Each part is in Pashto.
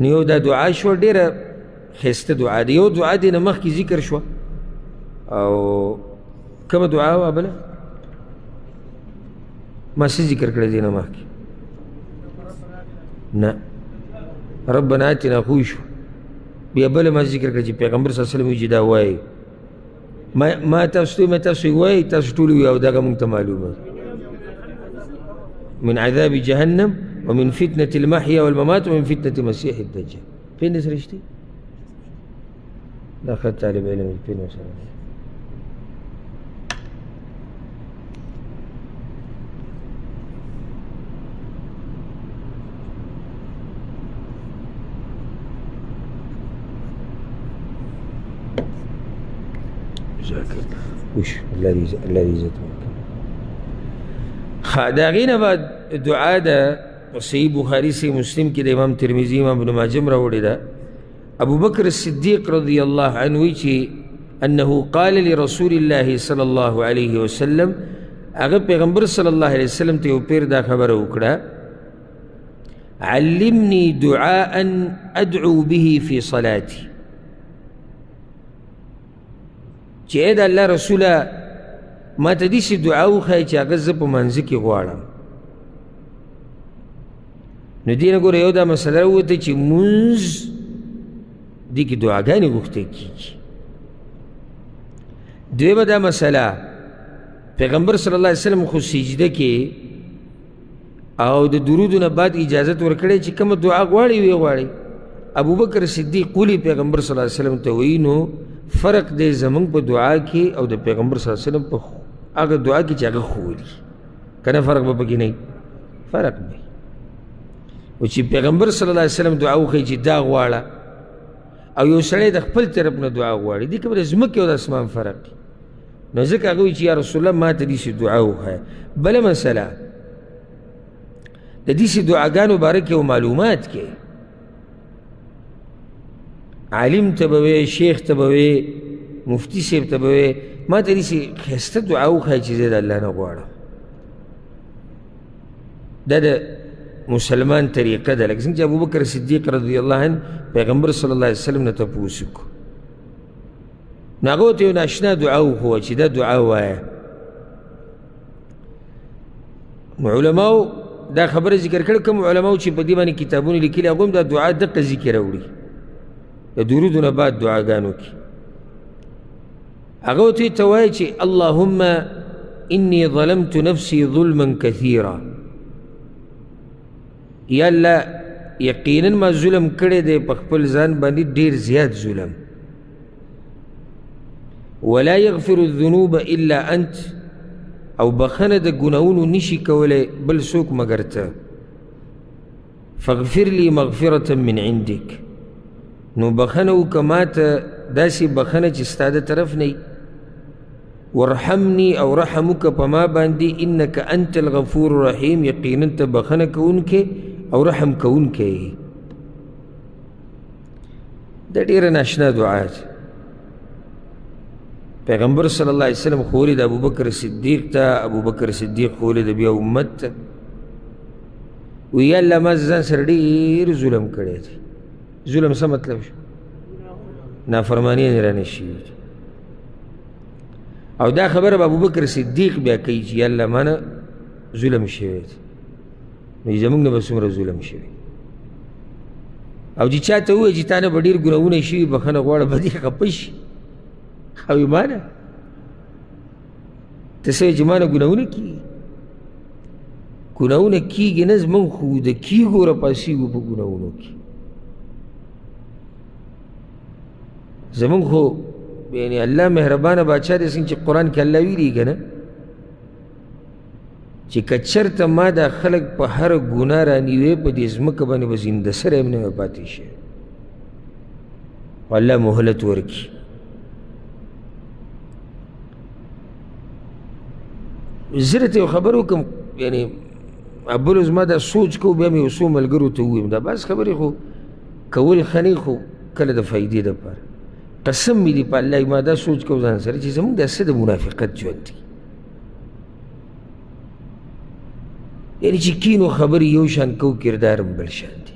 نو یو دا دعا شوه، ډېره ښایسته دعا ده. یو دعا دې نه مخکې ذکر شوه، او کومه دعا وه بله؟ ما څه ذکر کړی دې نه مخکې؟ نه، ربنا آتنا خو شو. بیا بله ما ذکر کړه چې پیغمبر صلی الله علیه وسلم وایي چې دا وایي، ما تاسو ته، ما تاسو وایي، تاسو ټول وایي، او دغه موږ ته معلومه ده. من عذاب جهنم ومن فتنة المحيا والممات ومن فتنة مسيح الدجال. فين سره شته؟ دا ښه طالب علم دی، فين سره دی. وش الله دې الله دې عزت ورکړي. ښه، د هغې نه بعد دعا ده صحیح بخاري، صحیح مسلم کې د امام ترمذي، امام ابن ماجه هم راوړې ده. ابو بکر الصدیق رضی الله عنه وایي چې انه قال لرسول الله صلی الله علیه وسلم، هغه پیغمبر صلی الله علیه وسلم ته یو پیر دا خبره وکړه، علمني دعاء ادعو به في صلاتي، چې ای د الله رسوله ما ته داسې دعا وښایه چې هغه زه په منځ کې غواړم. نو دې نه ګوره یو دا مسله راووته چې مونځ دې کې دعاګانې غوښتل کېږي. دویمه دا مسله، پیغمبر صلی الله علیه وسلم خو سجده کې او د درودو نه بعد اجازت ورکړی چې کومه دعا غواړي ویې غواړي. ابوبکر صدیق ولي پیغمبر صلی الله علیه وسلم ته وایي نو فرق دی زمونږ په دعا کې او د پیغمبر صلی الله علیه وسلم په هغه دعا کې چې هغه ښوولي، که نه فرق به پکې نه وي؟ فرق به او چې پیغمبر صلی الله علیه وسلم دعا وښیي چې دا غواړه، او یو سړی د خپل طرف نه دعا غواړي، دې کې به د ځمکې او د اسمان فرق دی. نو ځکه هغه وایي چې یا رسول الله ما ته داسې دعا وښیه. بله مسله، د داسې دعاګانو باره کې یو معلومات کې عالم ته به وې، شیخ ته به وې، مفتي صاحب ته به وې، ما ته داسې ښایسته دعا وښیه چې زه د الله نه غواړم. دا د مسلمان طریقه ده، لکه څنګه چې ابوبکر صدیق رضی الله عنه پیغمبر صلی الله علیه وسلم نه تپوس وکړو، نو هغه ورته یو ناشنا دعا وښوه چې دا دعا ووایه. نو علماو دا خبره ذکر کړې، کوم علماو چې په دې باندې کتابونه لیکلي هغوی هم دا دعا دقه ذکر راوړي د درودو نه بعد دعاګانو کې. هغه ورته ته وایي چې اللهم انی ظلمت نفسي ظلما کثیرا، یا الله یقینا ما ظلم کړی دی په خپل ځان باندې ډېر زیات ظلم، ولا یغفر الذنوب الا انت، او بخښنه د ګناهونو نشي کولی بل څوک مګر ته، فاغفر لي مغفرة من عندك، نو بخښنه وکړه ما ته داسې بخښنه چې ستا د طرف نه وي، ورحمني او رحم وکړه په ما باندې، انک انت الغفور الرحیم، یقینا ته بخښنه کوونکی او رحم کوونکی یې. دا ډېره ناشنا دعا ده. پیغمبر صلی الله علیه وسلم ښوولې د ابوبکر صدیق ته، ابوبکر صدیق ښوولې د بیا امت ته، وایي یا الله ما ځان سره ډېر ظلم کړی دی. ظلم څه مطلب شو؟ نافرماني یې رانه شوي دي. او دا خبره به ابوبکر صدیق بیا کوي چې یا الله ما نه ظلم شوی دی، نو زموږ نه به څومره ظلم شوی. او چې چا ته ووایي چې تا نه به ډېر ګناهونه شوي بښنه غواړه، به دې خفه شي. او وایي ما نه ته څه وایې چې ما نه ګناهونه کېږي؟ ګناهونه کېږي نه، زموږ خو د کېږو راپاڅېږو په ګناهونو کې. زموږ خو یعنی الله مهربانه باچا دی، څنګه چې قرآن کې الله ویلي که نه چې که چېرته ما دا خلک په هره ګناه رانیوی په دې ځمکه باندې به زنده سری هم نه وی پاتې شي. الله مهلت ورکړي. زه درته یو خبر وکړم، یعنې بل زما دا سوچ کو، بیا مې یو څو ملګرو ته وویم، دا بعض خبرې خو کول ښه نه، خو کله د فایدې دپاره. قسم مې دي په الله، ما دا سوچ کو ځان سره چې زموږ دا څه د منافقت ژوند دی، یعنې چې کینو خبرې یو شان کو، کردار هم بل شان دی.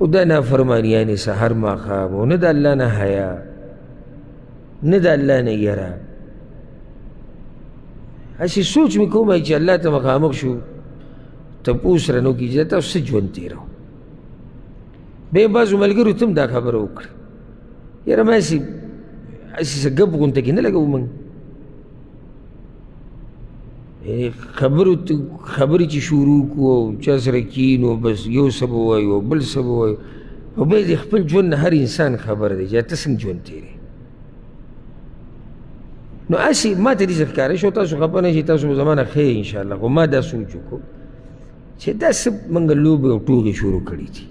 او دا نافرمانیانې سهار ماښام، او نه د الله نه حیا، نه د الله نه یره. هسې سوچ مې کوم چې الله ته مخامخ شو، تپوس رانه وکړي چې تاسو څه ژوند تېروو. بیا بعضو ملګرو ته هم دا خبره وکړه، یاره ما هسې هسې څه ګپ غونته کې نه لګوو موږ، یعنې خبرو ته خبرې چې شروع کړو او چا سره کښېنو، بس یو څه به وایو او بل څه به وایو، او بیا د خپل ژوند نه هر انسان خبر دی چې ته څنګه ژوند تېرې. نو هسې ما ته داسې ښکاره شو، تاسو خفه نه شئ، تاسو به زما نه ښه یئ انشاءالله، خو ما دا سوچ وکړو چې دا څه موږ لوبې او ټوغې شروع کړي دي.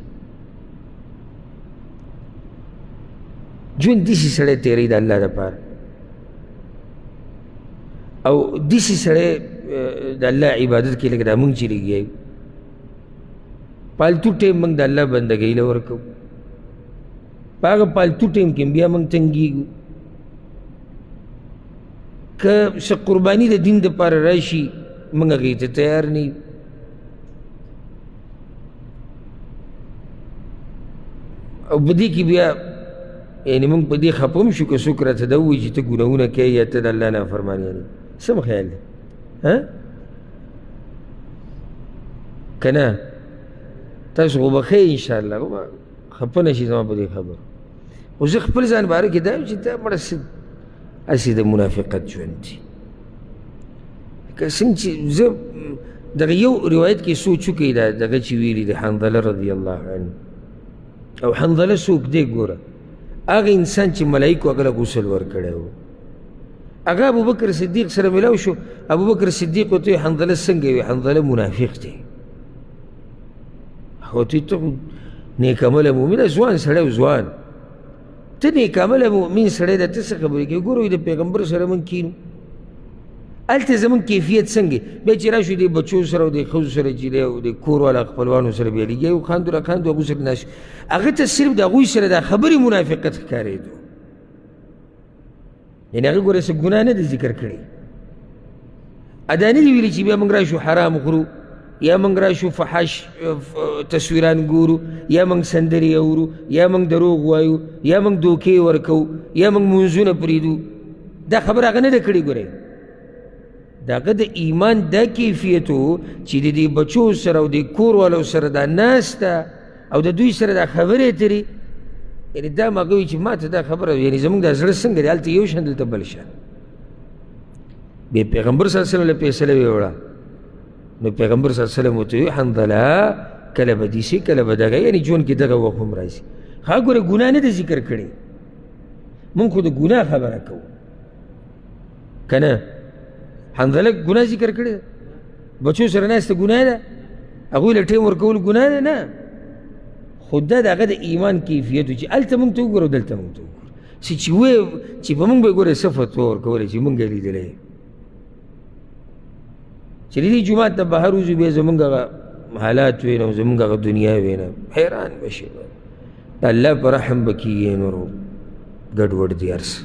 ژوند داسې سړی تېروي د الله دپاره، او داسې سړی د الله عبادت کوي لکه دا موږ چې لګیا یو. پالتو ټایم موږ د الله بندګۍ له ورکوو، په هغه پالتو ټایم کې بیا موږ تنګېږو. که څه قرباني د دین دپاره راشي موږ هغې ته تیار نه یو. او په دې کې بیا یعنې موږ په دې خفه هم شو که څوک راته دا ووایي چې ته ګناهونه کوې یا ته د الله نافرماني یعنې څه خیال دی؟ ها که نه؟ تاسو خو به ښه یئ انشاءالله، خو به خفه نه شي زما په دې خبرو. خو زه خپل ځان باره کې دا یم چې دا مړه څه هسې د منافقت ژوند دی. که څنګه چې زه دغه یو روایت کې سوچ وکړئ، دا دغه چې ویلي د حنظله رضی الله عنه، او حنظله څوک دی؟ ګوره هغه انسان چې ملایکو هغه له غسل ورکړی و، هغه ابوبکر صدیق سره ملاو شو. ابوبکر صدیق ورته وویل حنظله څنګه وي؟ حنظله منافق دی. هغه ورته وویل ته خو نیک عمله مؤمن ځوان سړی و، ځوان ته نیک عمله مؤمن سړی دی، ته څه خبرې کوې؟ ګوره د پیغمبر سره موږ کښېنو، هلته زموږ کیفیت څنګه؟ بیا چې راشو د بچو سره او د ښځو سره چې دی او د کور والا خپلوانو سره بیا لګیا یو، خاندو را خاندو هغوی سره ناست. هغه ته صرف د هغوی سره دا خبرې منافقت ښکارېدو، یعنې هغه ګوره څه ګناه نه ده ذکر کړې، ادا نه دي ویلي چې بیا موږ راشو حرام خورو، یا موږ راشو فحش تصویران ګورو، یا موږ سندرې اورو، یا موږ دروغ وایو، یا موږ دوکې ورکوو، یا موږ مونځونه پرېږدو. دا خبره هغه نه ده کړې. ګورئ د هغه د ایمان دا کیفیت و چې د دې بچو سره او د کور والو سره دا ناسته او د دوی سره دا خبرې اترې، یعنې دا هغه وایي چې ما ته دا خبره، یعنې زموږ دا زړه څنګه دی، هلته یو شان دلته بل شان. بیا پیغمبر صلی الله علیه وسلم له فیصله ویوړه، نو پیغمبر صلی الله علیه وسلم ورته وویل حنظله کله به داسې کله به دغه، یعنې ژوند کې دغه وخت هم راځي. ښه ګوره ګناه نه ده ذکر کړې، موږ خو د ګناه خبره کوو که نه؟ حنظله ګناه ذکر کړې ده، بچو سره ناسته ګناه ده، هغوی له ټایم ورکول ګناه ده؟ نه، خو دا د هغه د ایمان کیفیت و چې هلته موږ ته وګوره دلته موږ ته وګوره، څه چې وایي چې په موږ به یې ګوره څه فتوا ورکوله چې موږ یې لیدلی چې د دې جومات نه بهر وځو بیا زموږ هغه حالات وینم، زموږ هغه دنیا وینم، حیران به شي. د الله په رحم به کېږي، نورو ګډوډ دي هر څه.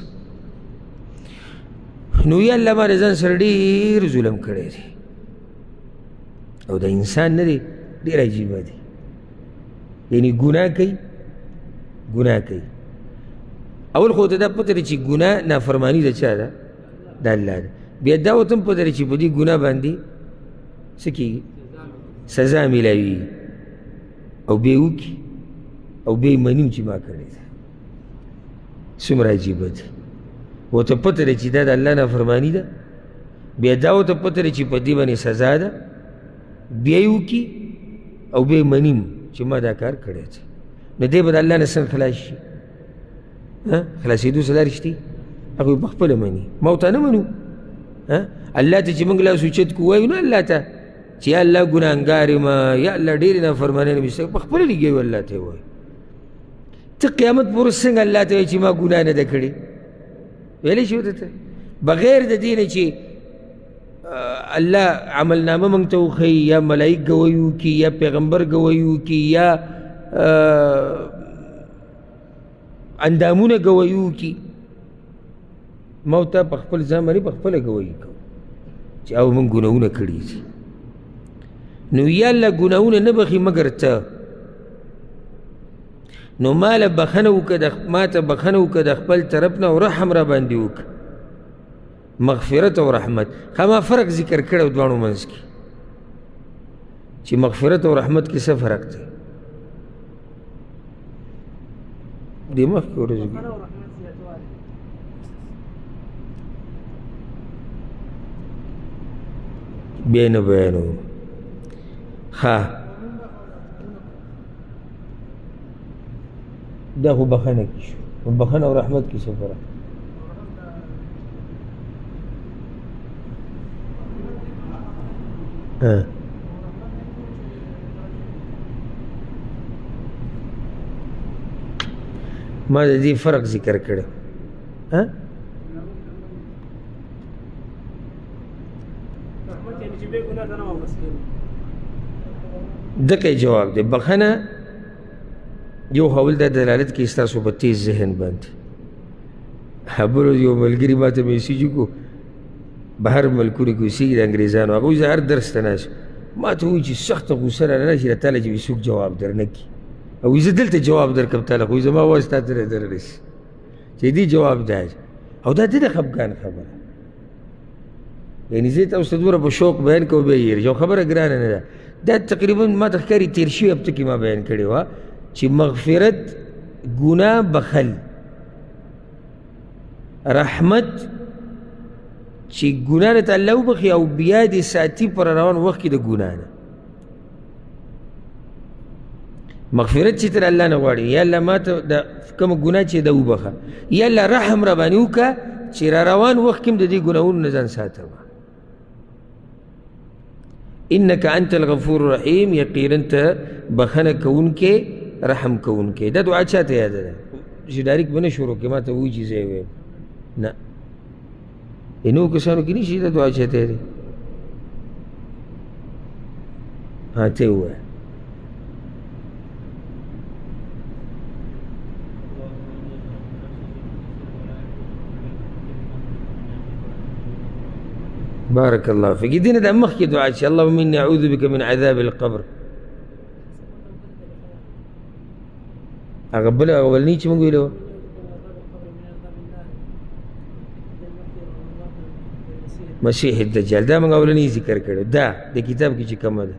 نو یا الله ما د ځان سره ډېر ظلم کړی دی، او دا انسان نه دی، ډېر عجیبه دی، یعنې ګناه کوي، ګناه کوي. اول خو ته دا پته ده چې ګناه نافرماني د چا ده؟ د الله ده. بیا دا ورته هم پته ده چې په دې ګناه باندې څه کېږي؟ سزا میلاویږي، او بیا یې وکړي او بیا یې مني چې ما کړې ده. څومره عجیبه ده. ورته پته ده چې دا د الله نافرماني ده، بیا دا ورته پته ده چې په دې باندې سزا ده، بیا یې وکړي او بیا یې مني چې ما دا کار کړی دی. نو دی به د الله نه څنګه خلاص شي؟ خلاصېدو څه لارې شته؟ هغوی په خپله مني، ما ورته نه منو. الله ته چې موږ لاس اوچت کړو وایو نو الله ته چې یا الله ګناهګار یم، یا الله ډېرې نافرمانۍ مې شته، په خپله لګیا یو الله ته وایو. ته قیامت پورې څنګه الله ته وایې چې ما ګناه نه ده کړې؟ ویلی شي ورته ته بغیر د دې نه چې الله عملنامه موږ ته وښیي، یا ملایک ګواهي وکړي، یا پیغمبر ګواهي وکړي، یا اندامونه ګواهي وکړي، ما ته په خپل ځان باندې په خپله ګواهي کوو چې او موږ ګناهونه کړي دي. نو یا الله ګناهونه نه بخښي مګر ته. نو ما له بخښنه وکړه، ما ته بخښنه وکړه د خپل طرف نه او رحم را باندې وکړه. مغفرت او رحمت، ښه ما فرق ذکر کړی دواړو منځ کې چې مغفرت او رحمت کې څه فرق دی. دې مخکې ورځو کې بیا نه بیانوم. ښه دا خو بخښنه کې شو، بخښنه او رحمت کې څه فرق؟ ما د دې فرق ذکر کړی. دغه جواب دی. بخښنه یو حول د دلالت کوي ستاسو په تیز ذهن باندې. خبرو یو ملګري ما ته میسج وکړو، بهر ملکونو کې اوسېږي د انګریزانو، هغه وایي زه هر درس ته ناست، ما ته وایي چې سخته غوسه راله راشي تا له چې څوک جواب درنه کړي، او زه دلته جواب درکړم تا له، خو زما اواز تا ته نه دررسي چې دې جواب دا او دا د خفګان خبره. یعنې زه تاسو ته دومره په شوق بیان کوم بیا یې یو خبره ګرانه نه ده. دا تقریبا ما ته ښکاري تېر شوي هفته کې ما بیان کړې وه چې مغفرت ګناه بخل، رحمت چې ګناه نه ته الله وبخښي او بیا دې ساتي پر روان وخت کې د ګناه نه. مغفرت چې تر الله نه غواړي، یا الله ما ته د کومه ګناه چې ده وبخښه، یا الله رحم را باندې وکړه چې را روان وخت کې هم د دې ګناهونو نه ځان ساتم. انک انت الغفور الرحیم، یقینا ته بخښنه کوونکی رحم کوونکی. دا دعا چا ته یاده ده؟ چې ډایرکټ به نه شروع کړې، ما ته وایي چې زه یې ویم نه، نو کسانو کې نشي دا دعا چا ته یاده؟ ها ته ووایه. بارك الله فيك. دينا د مخکې دعا چې اللهم اني اعوذ بك من عذاب القبر، هغه بله اولنۍ چې موږ ویلې وه. مسیح الدجال، دا موږ اولنۍ ذکر کړو، دا د کتاب کې چې کومه ده.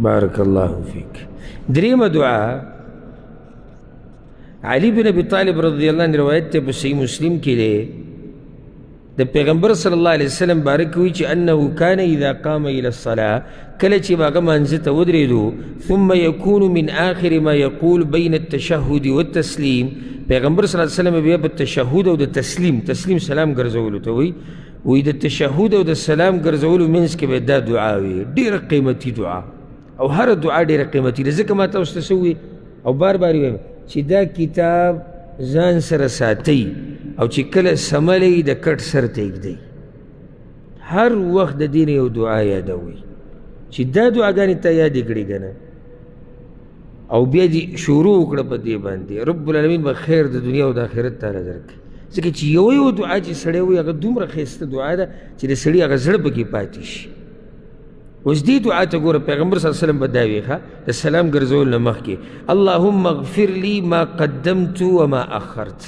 بارك الله فيك. دريمة دعاء علي بن ابي طالب رضی الله عنه روایت ته په صحیح مسلم کې دی، د پیغمبر صلی الله علیه وسلم بارک وی چې انه کان اذا قام الى الصلاه، کله چې به هغه مانځه ته ودرېدو، ثم يكون من آخر ما يقول بين التشهد والتسليم، پیغمبر صلی الله علیه وسلم بیا په تشهد او د تسلیم، تسلیم سلام ګرځولو ته وایي، وایي د تشهد او د سلام ګرځولو منځ کې به دا دعا وي، ډېره قیمتي دعا، او هره دعا ډېره قیمتي ده. ځکه ما تاسو ته څه وویل او بار بار ویم چې دا کتاب ځان سره ساتئ او چې کله سملی د کټ سر ته ږدئ، هر وخت د دې نه یو دعا یادوئ چې دا دعاګانې ته یادې کړې که نه، او بیا دې شروع وکړه په دې باندې، رب العالمین به خیر د دنیا او د آخرت تعالی درکړي. ځکه چې یوه یوه دعا چې سړی وایي هغه دومره ښایسته دعا ده چې د سړي هغه زړه پکې پاتې شي. اوس دې دعا ته ګوره، پیغمبر صلی الله علیه وسلم به دا وي ښه د سلام ګرځولو نه مخکې، اللهم اغفر لي ما قدمت وما اخرت،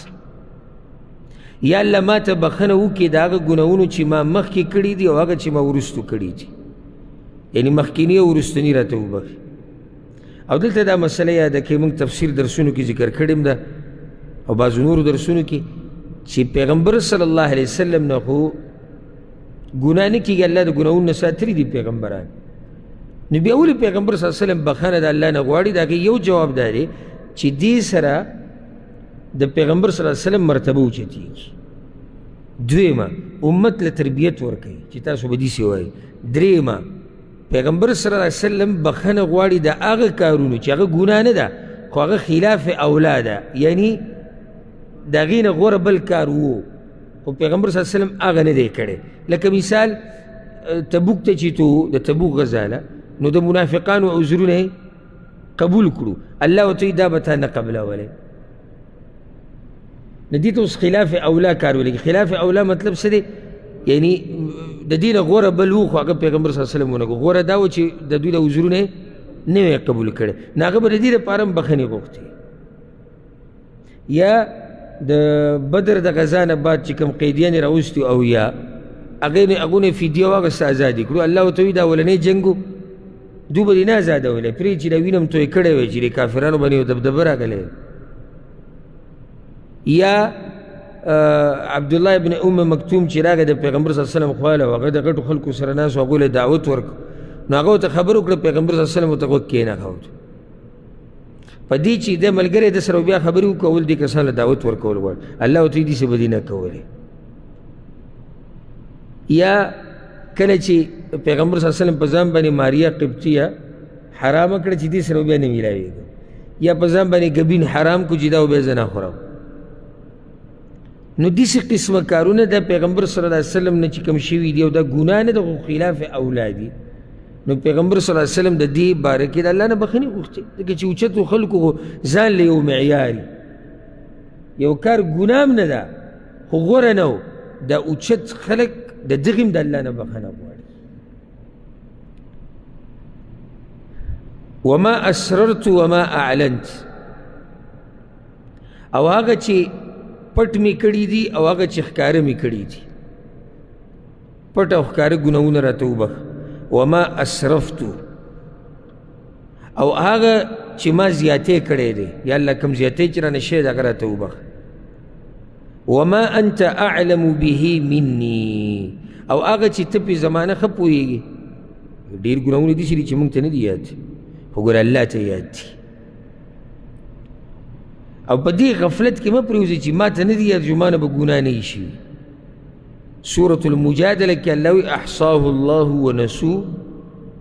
یا الله ما ته بخښنه وکړې د هغه ګناهونو چې ما مخکې کړي دي او هغه چې ما وروستو کړي دي، یعنې مخکیني او وروستني راته وبخښي. او دلته دا مسله یاده کړئ، موږ تفسیر درسونو کې ذکر کړې هم ده او بعضو نورو درسونو کې چې پیغمبر صلی الله علیه وسلم نه خو ګناه نه کېږي، الله د ګناهونو نه ساتلي دي پیغمبران، نو بیا ولې پیغمبر صلی الله علیه وسلم بخښنه د الله نه غواړي؟ د هغې یو جواب دا دی چې دې سره د پیغمبر صلی الله علیه وسلم مرتبه اوچتېږي. دویمه، امت له تربیت ورکوي چې تاسو به داسې وایئ. درېیمه، پیغمبر صلی الله علیه وسلم بخښنه غواړي د هغه کارونو چې هغه ګناه نه ده خو هغه خلاف اولا ده، یعنی د هغې نه غوره بل کار وو خو پیغمبر صلی الله علیه وسلم هغه نه دی کړی. لکه مثال تبوک ته چې تو د تبوک غزا ده، نو د منافقانو عذرونه قبول کړو، الله ورته وایي دا به تا نه قبلولی. نو دې ته اوس خلاف اولا کار ویل. خلاف اولا مطلب څه دی؟ یعنی د دې نه غوره بل و، خو هغه پیغمبر صلی الله علیه وسلم ونه کړو. غوره دا و چې د دوی د عذرونه یې نه وی قبول کړی، نو هغه به د دې لپاره هم بخښنې غوښتې. یا د بدر د غزا نه بعد چې کوم قیدیان یې راوستي او یا هغو نه فدیه واخیسته، ازاد یې کړو. الله ورته وایي دا اولنی جنګ و، دوی به دې نه ازادولی، پرې چې دا وینه هم توی کړی وی چې د کافرانو باندې یو دبدبه راغلی. یا عبدالله ابن ام مکتوم چې راغی د پیغمبر صلی الله علیه وسلم خواله، هغه د غټو خلکو سره ناست و، هغو له دعوت ورکړ، نو هغه ورته خبر وکړه، پیغمبر صلی الله علیه وسلم ورته غوږ کښېنښود. په دې چې د ملګری د سره بیا خبرې وکول، دې کسان له دعوت ورکول غواړي، الله ورته وایي داسې به دې نه کولې. یا کله چې پیغمبر صلی الله علیه وسلم په ځان باندې ماریا قبطیه حرامه کړه چې دې سره بیا نه میلاوېږي، یا په ځان باندې ګبین حرام کړو چې دا بیا زه نه خورم. نو داسې قسمه کارونه د پیغمبر صلی الله علیه وسلم نه چې کوم شوي دي، او دا ګناه نه ده خو خلاف اولا دي. نو پیغمبر صلی الله علیه وسلم د دې باره کې د الله نه بخښنې غوښتې، ځکه چې اوچتو خلکو خو ځان له یو معیار، یو کار ګناه هم نه ده خو غوره نه و، دا اوچت خلک د دغې هم د الله نه بخښنه غواړي. وما اسررت وما اعلنت، او هغه چې پټ مې کړي دي او هغه چې ښکاره مې کړي دي، پټ او ښکاره ګناهونه راته وبخښه. وما اسرفت، او هغه چې ما زیاتې کړی دی، یا الله کوم زیاتې چې رانه شوی دی هغه راته وبخښه. وما انت اعلم به مني، او هغه چې ته پې زمانه ښه پوهېږې. ډېر ګناهونه داسې دي چې موږ ته نه دي یاد، خو ګوره الله ته یاد دي. او په دې غفلت کې مه پرېوځئ چې ما ته نه دي یاد، زما نه به ګناه نه شي. سورة المجادله کې الله وایي احصاه الله ونسوه،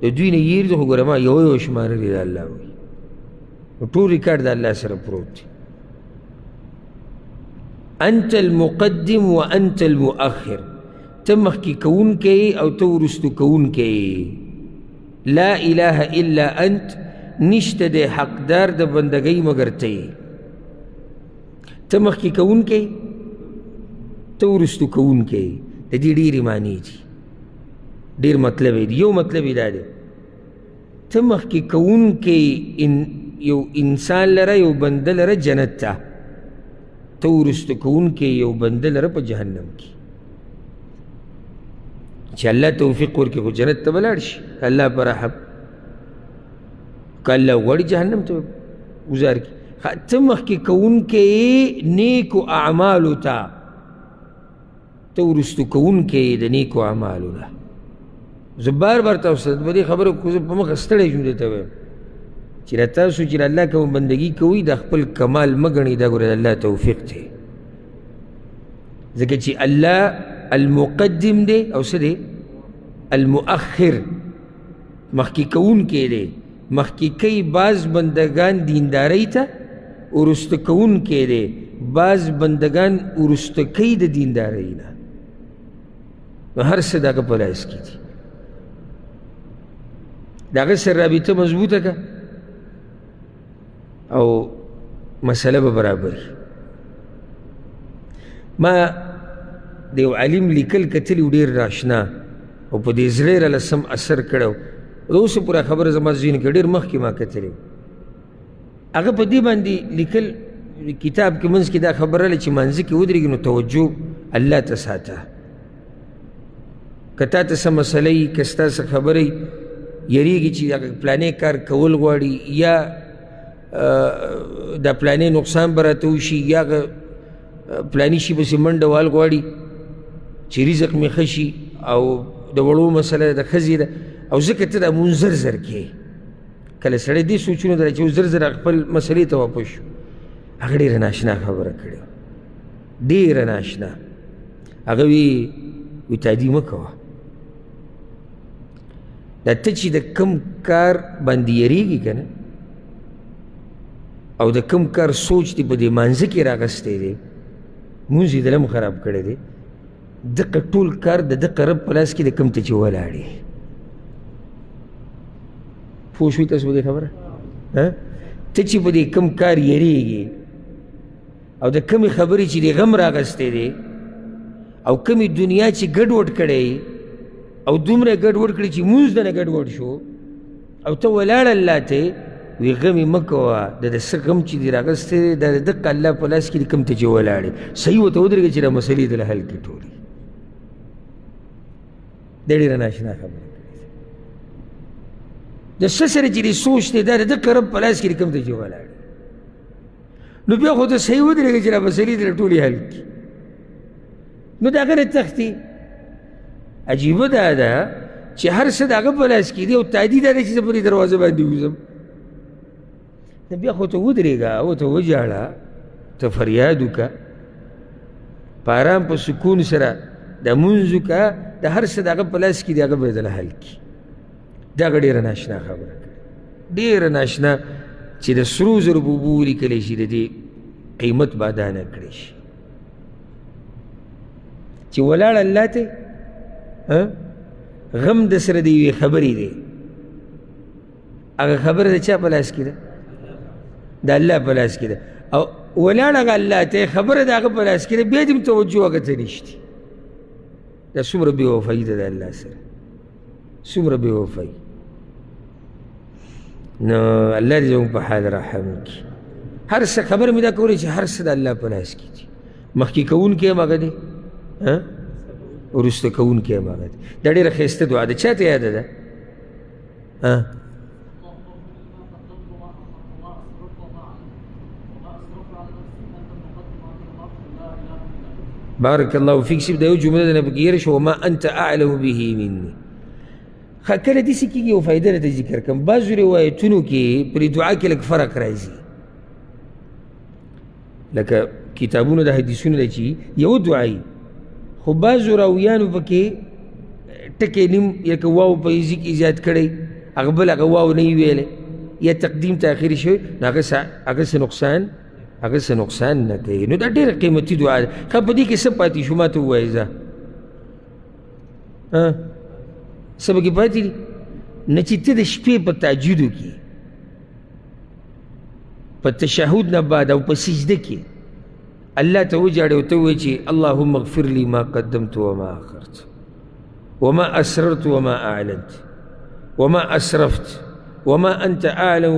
د دوی نه یېر دي خو ګوره ما یوه یوه شمارلې ده. الله وایي ټول ریکارډ د الله سره پروت دی. انت المقدم وانت المؤخر، ته مخکې کوونکی او ته وروستو کوونکی. لا اله الا انت، نشته دی حقدار د بندګۍ مګر ته یې. ته مخکې کوونکی، ته وروستو کوونکی. د دې ډېرې معنې دي، ډېر مطلب یې دی. یو مطلب یې دا دی، ته مخکې کوونکی یو انسان لره، یو بنده لره جنت ته، ته وروستو کوونکی یو بنده لره په جهنم کې. چې الله توفیق ورکړي خو جنت ته به لاړ شي، الله په رحم، که الله غواړي جهنم ته ګوزار کړي. ته مخکې کوونکی نیکو اعمالو ته، ته وروستو کوونکی د نیکو اعمالو نه. زه بار بار تاسو ته په دې خبره کو زه په مخه ستړی شوم، درته وایم چې دا تاسو چې د الله کوم بندګي کوئ دا خپل کمال مه ګڼئ، دا ګوره د الله توفیق دی. ځکه چې الله المقدم دی او څه دی؟ المؤخر، مخکې کوونکی دی. مخکې کوي بعض بندګان دیندارۍ ته، وروسته کوونکی دی بعض بندګان وروسته کوي د دیندارۍ نه. نو هر څه د هغه په لاس کې دي. د هغه سره رابطه مضبوطه که او مسله به برابر. ما د یو عالم لیکل کتلي و، ډېر ناشنا، او په دې زړه یې راله سم اثر کړی و. د اوسه پورې خبره زما ذهن کې ډېر مخکې ما کتلې و. هغه په دې باندې لیکل کتاب کې منځ کې دا خبره راغله چې مانځه کې ودرېږي نو توجه الله ته ساته. که تا ته څه مسله وي، که ستا څه خبره وي، یریږي چې هغه پلانې کار کول غواړي، یا دا پلانې نقصان به راته وشي، یا هغه پلاني شي پسې منډه وال غواړي چې رزق مې ښه شي، او د وړو مسله ده، د ښځې ده، او ځکه ته دا مونځ زر زر کې. کله سړی دې سوچونو ته چې زر زر خپل مسلې ته واپس شو. هغه ډېره ناشنا خبره کړې وه، ډېره ناشنا. هغه وی تادي مه کوه، دا ته چې د کم کار باندې یریږي که نه، او د کم کار سوچ دې په دې مانځه کې راغستی دی، مونځ یې دله هم خراب کړی دی، دقه ټول کار د دقه رب په لاس کې د کم ته چې ولاړې. پوه شوئ تاسو په دې خبره؟ ته چې په دې کم کار یریږي او د کومې خبرې چې دې غم راغستی دی او کومې دنیا چې ګډوډ کړی او دومره ګډوډ کړی چې مونځ دنه ګډوډ شو او ته ولاړ الله ته وی غم یې مه کوه، د د څه غم چې دې راغستی دی دا د دقه الله په لاس کې دي، کوم ته چې ولاړې صحیح ورته ودرېږه چې دا مسلې دله حل کړي ټولې. دا ډېره ناشنا خبره کړې ده. د څه سره چې دې سوچ دی دا د دقه رب په لاس کې دي، کوم ته چې ولاړې، نو بیا خو ته صحیح ودرېږه چې دا مسلې دله ټولې حل کړي. نو د هغه نه تښتي. عجیبه دا ده چې هر څه د هغه په لاس کې دي او تادي دا ده چې زه په دې دروازه باندې وځم. نو بیا خو ته ودرېږه او ته وژاړه، ته فریاد وکړه، په ارام په سکون سره د مونځ وکړه، د هر څه د هغه په لاس کې دي، هغه به یې درله حل کړي. دا هغه ډېره ناشنا خبره کړې، ډېره ناشنا چې د سرو زرو په اوبو ولیکلی شي، د دې قیمت به ادا نه کړی شي. چې ولاړ الله ته غم د سره د یوې خبرې دی، هغه خبره د چا په لاس کې ده؟ د الله په لاس کې ده. او ولاړ هغه الله ته، خبره د هغه په لاس کې ده، بیا دې هم توجه هغه ته نشته. دا څومره بې وفایي ده د الله سره، څومره بې وفایي. نو الله دې زموږ په حال رحم وکړي. هر څه خبره مې دا کوله چې هر څه د الله په لاس کې دي، مخکې کوونکی هم هغه دی، وروسته کوونکی هم هغه دی. دا ډېره ښایسته دعا ده، چا ته یاده ده؟ بارک الله فیک. صرف دا یو جمله ده نه پکې هېره شوه، وما انت اعلم به مني. ښه کله داسې کېږي، یو فایده راته ذکر کړم. بعضو روایتونو کې پرې دعا کې لږ فرق راځي، لکه کتابونه د حدیثونو دی چې یوه دعا وي، خو بعضو راویانو پکې ټکی نیم لکه واو په ځای کې زیات کړی، هغه بل هغه واو نه وي ویلی، یا تقدیم تاخیر شوی، نو هغه څه نقصان، هغه څه نقصان نه کوي. نو دا ډېره قیمتي دعا ده. ښه په دې کې څه پاتې شو ما ته ووایه ځه، څه پکې پاتې دي؟ نه چې ته د شپې په تهجدو کې په تشهد نه بعد او په سجده کې الله ته وژاړې او ته ووایې چې اللهم اغفر لي ما قدمت وما اخرت وما اسررت وما اعلنت وما اسرفت وما انت اعلم.